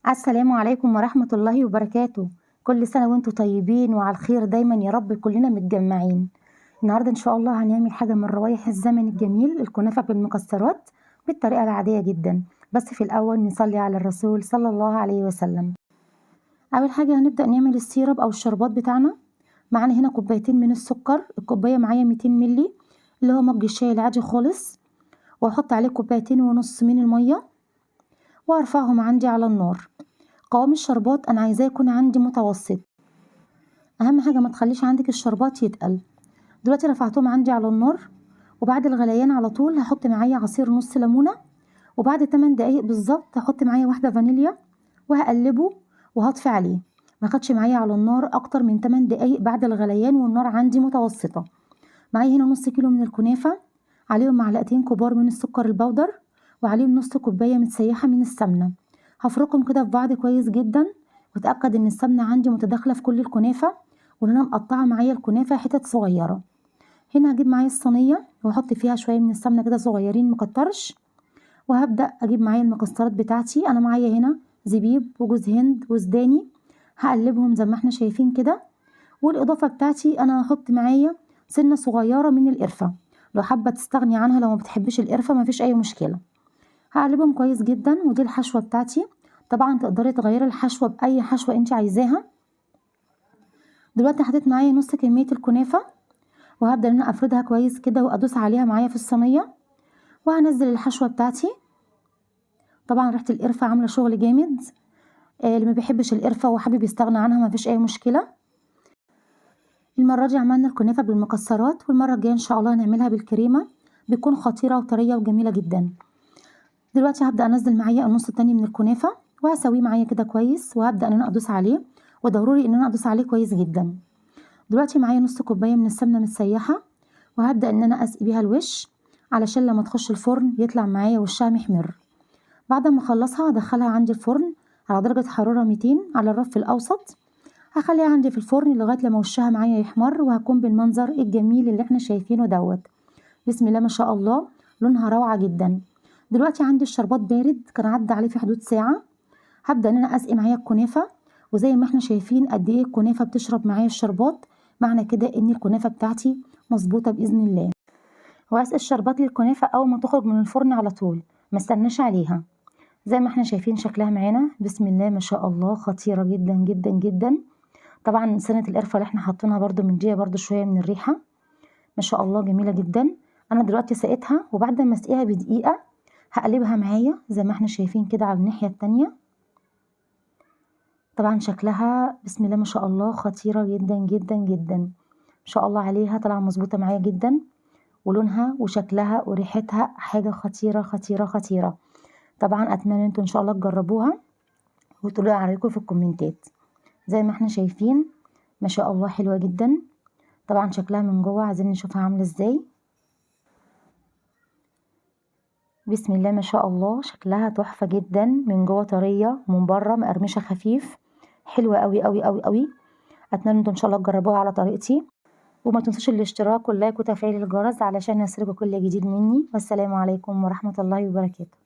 السلام عليكم ورحمة الله وبركاته. كل سنة وانتم طيبين وعلى الخير دايما يا رب، كلنا متجمعين. النهاردة ان شاء الله هنعمل حاجة من روايح الزمن الجميل، الكنافة بالمكسرات بالطريقة العادية جدا. بس في الاول نصلي على الرسول صلى الله عليه وسلم. اول حاجة هنبدأ نعمل ال syrup او الشربات بتاعنا. معانا هنا كوبايتين من السكر، الكوباية معايا 200 ملي اللي هو مج الشاي العادي خالص، واحط عليه كوبايتين ونص من المية وارفعهم عندي على النار. قوام الشربات انا عايزاه يكون عندي متوسط، اهم حاجة ما تخليش عندك الشربات يتقل. دلوقتي رفعتهم عندي على النار، وبعد الغليان على طول هحط معايا عصير نص ليمونه، وبعد 8 دقايق بالظبط هحط معايا واحدة فانيليا وهقلبه وهطفي عليه. ما خدش معايا على النار اكتر من 8 دقايق بعد الغليان، والنار عندي متوسطه. معايا هنا نص كيلو من الكنافه، عليهم معلقتين كبار من السكر البودر، وعليهم نص كوباية متسيحه من السمنة. هفركهم كده في بعض كويس جدا، واتاكد ان السمنة عندي متداخلة في كل الكنافه، وان انا مقطعه معايا الكنافه حتت صغيرة. هنا هجيب معايا الصينية واحط فيها شوية من السمنة كده صغيرين مكترش، وهبدا اجيب معايا المكسرات بتاعتي. انا معايا هنا زبيب وجوز هند وسوداني، هقلبهم زي ما احنا شايفين كده. والاضافة بتاعتي انا هحط معايا سنة صغيرة من القرفه، لو حابة تستغني عنها لو ما بتحبيش القرفه مفيش اي مشكلة. هقلبهم كويس جدا، ودي الحشوه بتاعتي. طبعا تقدري تغيري الحشوه باي حشوه انت عايزاها. دلوقتي حطيت معايا نص كمية الكنافه، وهبدا ان انا افردها كويس كده وادوس عليها معايا في الصينية، وهنزل الحشوه بتاعتي. طبعا ريحه القرفه عامله شغل جامد، اللي ما بيحبش القرفه وحابب يستغنى عنها مفيش اي مشكلة. المرة دي عملنا الكنافه بالمكسرات، والمرة الجاية ان شاء الله هنعملها بالكريمه، بتكون خطيرة وطريه وجميلة جدا. دلوقتي هبدا انزل معايا النص التاني من الكنافه، وهسويه معايا كده كويس، وهبدا ان انا ادوس عليه، وضروري ان انا ادوس عليه كويس جدا. دلوقتي معايا نص كوباية من السمنة متسيحه، وهبدا ان انا اسقي بيها الوش علشان لما تخش الفرن يطلع معايا وشها محمر. بعد ما اخلصها هدخلها عندي الفرن على درجه حرارة 200 على الرف الاوسط. هخليها عندي في الفرن لغاية لما وشها معايا يحمر، وهكون بالمنظر الجميل اللي احنا شايفينه دوت. بسم الله ما شاء الله، لونها روعه جدا. دلوقتي عندي الشربات بارد، كان عدى عليه في حدود ساعة. هبدا ان انا اسقي معايا الكنافه، وزي ما احنا شايفين قد ايه الكنافه بتشرب معايا الشربات، معنى كده ان الكنافه بتاعتي مظبوطة باذن الله. واسقي الشربات للكنافه اول ما تخرج من الفرن على طول، ما استناش عليها. زي ما احنا شايفين شكلها معانا بسم الله ما شاء الله، خطيرة جدا جدا جدا. طبعا سنة القرفه اللي احنا حاطينها برده من دي برده شوية من الريحة، ما شاء الله جميلة جدا. انا دلوقتي سقيتها، وبعد ما اسقيها بدقيقة هقلبها معايا زي ما احنا شايفين كده على الناحية التانية. طبعا شكلها بسم الله ما شاء الله خطيرة جدا جدا جدا، ما شاء الله عليها، طالعه مظبوطة معايا جدا، ولونها وشكلها وريحتها حاجة خطيرة خطيرة خطيرة. طبعا اتمنى انتوا ان شاء الله تجربوها وتقولوا لي رايكم في الكومنتات. زي ما احنا شايفين ما شاء الله حلوة جدا. طبعا شكلها من جوه عايزين نشوفها عامله ازاي. بسم الله ما شاء الله شكلها تحفة جدا، من جوه طرية ومن بره مقرمشه خفيف، حلوة قوي قوي قوي قوي. اتمنى انتوا ان شاء الله تجربوها على طريقتي، وما تنسوش الاشتراك واللايك وتفعيل الجرس علشان يصلكوا كل جديد مني. والسلام عليكم ورحمة الله وبركاته.